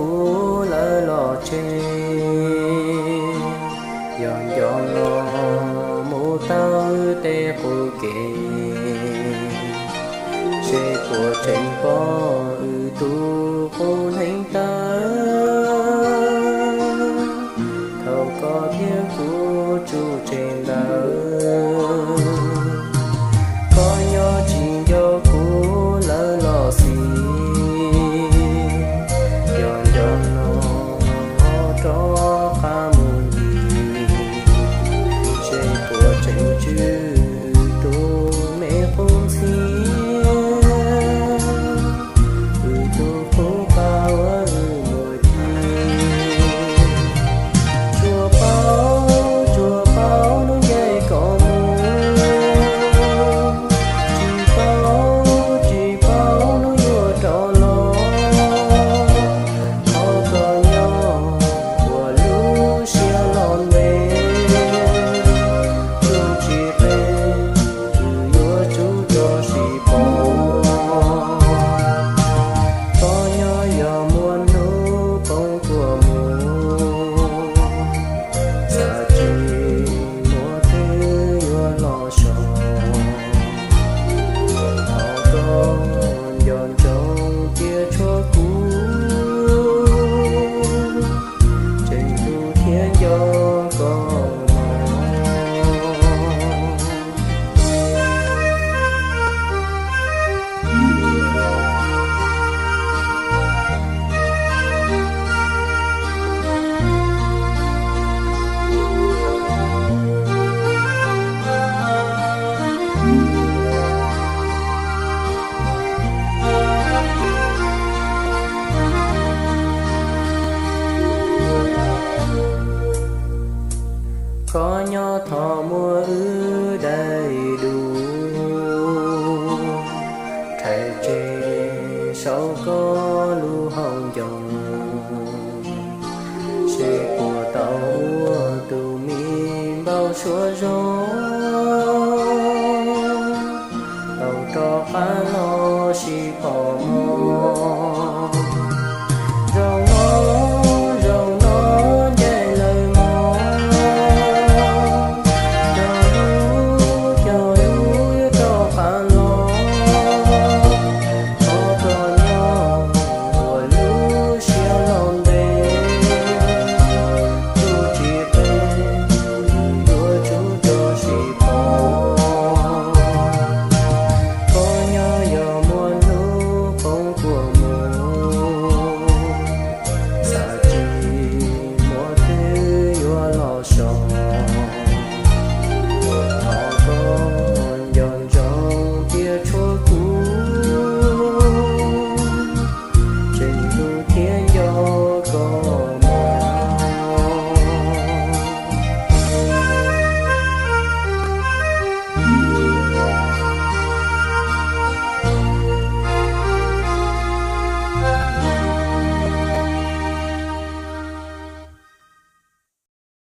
kuv lawv los tseg, yog nco no mus tau wb tej qub kev, seb puas tseem pom wb tus qub neev taw. Thaum koj thiab kuv tsuj tseg ntawd, koj nyob tsis nco kuv lawv los xij, yog nco no ho rov qab mus ntxiv, seb puas tseem tswj wb tus me qub ntxhiab, wb tus qub qab uas wb mus txij. Tsuas paub, tsuas paub hnub ncaim koj mus, tsis paub, tsis paub hnub yuav rov los. Thov koj nyob ua lub siab los ntev, tsuj tsis qe, wb yuav tsum rov sib pom. Koj nyob yog muaj hnub poob tuaj mus, xav tsis muaj twg yuav los so. Thov koj nco ntsoov thiab tshuav kuv, tseem hlub thiab nco koj mog. Koj nyob thov muaj wb daim duab, rhais tseg saum koj lub hauv ncoo, seb puas tau ua tus me npau suav zoo.